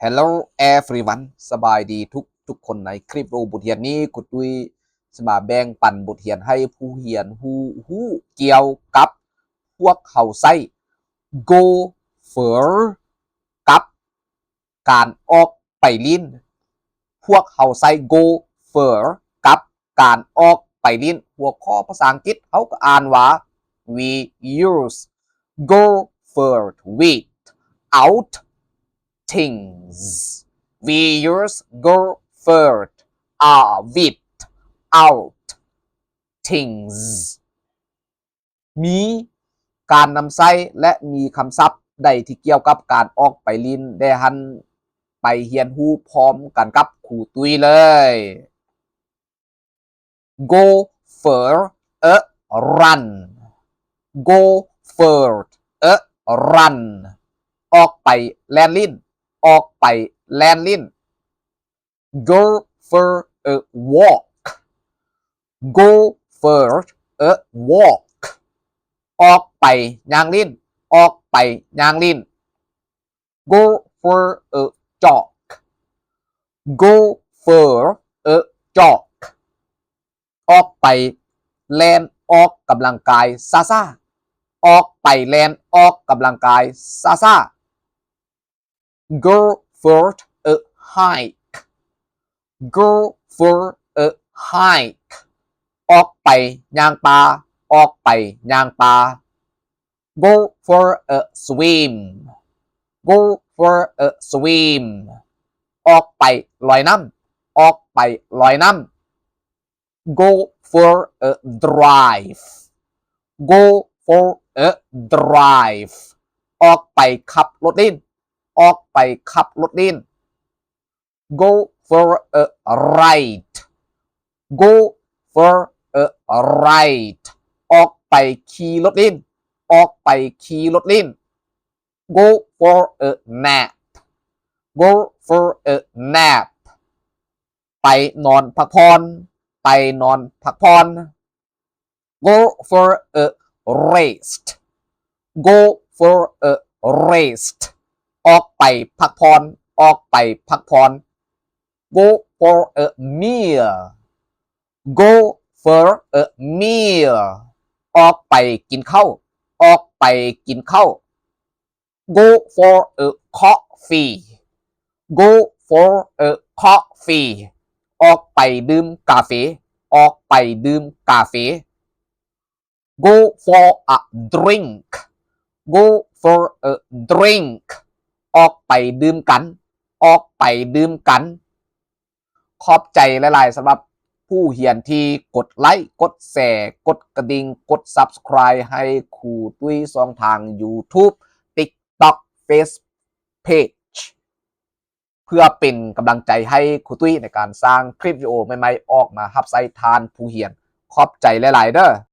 Hello everyone ສະບາຍດີທຸກໆຄົນ. ໃນຄລິບວິດີໂອບົດຮຽນນີ້ ຄູຕຸ້ຍຊິມາແບ່ງປັນບົດຮຽນໃຫ້ຜູ້ຮຽນຮູ້ ຮູ້ກ່ຽວກັບພວກເຮົາໃຊ້ go fur ກັບການອອກໄປຫຼິ້ນ. ພວກເຮົາໃຊ້ go fur ກັບການອອກໄປຫຼິ້ນ. ຫົວຂໍ້ພາສາອັງກິດເຮົາກໍອ່ານວ່າ We use go fur with outings. We use go fur with outings. ມີການນຳໃຊ້ ແລະ ມີຄຳສັບໃດທີ່ກ່ຽວກັບການອອກໄປຫຼິ້ນແດ່ຫັ້ນ? ໄປຮຽນຮູ້ພ້ອມກັນກັບຄູຕຸ້ຍເລີຍ. Go for a run. Go for a run. ອອກໄປແລ່ນຫຼິ້ນ. ອອກໄປແລ່ນຫຼິ້ນ. Go for a walk. Go for a walk. ອອກໄປຍ່າງຫຼິ້ນ. ອອກໄປຍ່າງຫຼິ້ນ. Go for a jog. Go for a jog. ອອກໄປແລ່ນອອກກຳລັງກາຍຊ້າໆ. ອອກໄປແລ່ນອອກກຳລັງກາຍຊ້າໆ. Go for a hike. Go for a hike. ອອກໄປຍ່າງປ່າ. ອອກໄປຍ່າງປ່າ. Go for a swim. Go for a swim. ອອກໄປລອຍນ້ຳ. ອອກໄປລອຍນ້ຳ. Go for a drive. Go for a drive. ອອກໄປຂັບລົດຫຼິ້ນ. ອອກໄປຂັບລົດຫຼິ້ນ. Go for a ride. Go for a ride. ອອກໄປຂີ່ລົດຫຼິ້ນ. ອອກໄປຂີ່ລົດຫຼິ້ນ. Go for a nap. Go for a nap. ໄປນອນພັກຜ່ອນ. ໄປນອນພັກຜ່ອນ. Go for a rest. Go for a rest. ອອກໄປພັກຜ່ອນ. ອອກໄປພັກຜ່ອນ. Go for a meal. Go for a meal. ອອກໄປກິນເຂົ້າ. ອອກໄປກິນເຂົ້າ. Go for a coffee. Go for a coffee. ອອກໄປດື່ມກາເຟ. ອອກໄປດື່ມກາເຟ. Go for a drink. Go for a drink. ອອກໄປດື່ມກັນ. ອອກໄປດື່ມກັນ. ຂອບໃຈຫຼາຍໆ ສຳລັບຜູ້ຮຽນທີ່ກົດໄລ, ກົດແຊ, ກົດກະດິ່ງ, ກົດ Subscribe ໃຫ້ຄູຕຸ້ຍຊ່ອງທາງ YouTube, TikTok, Face Page ເພື່ອເປັນກຳລັງໃຈໃຫ້ຄູຕຸ້ຍໃນການສ້າງຄລິບວິດີໂອໃໝ່ໆ ອອກມາຮັບໃຊ້ທ່ານຜູ້ຮຽນ. ຂອບໃຈຫຼາຍໆເດີ້.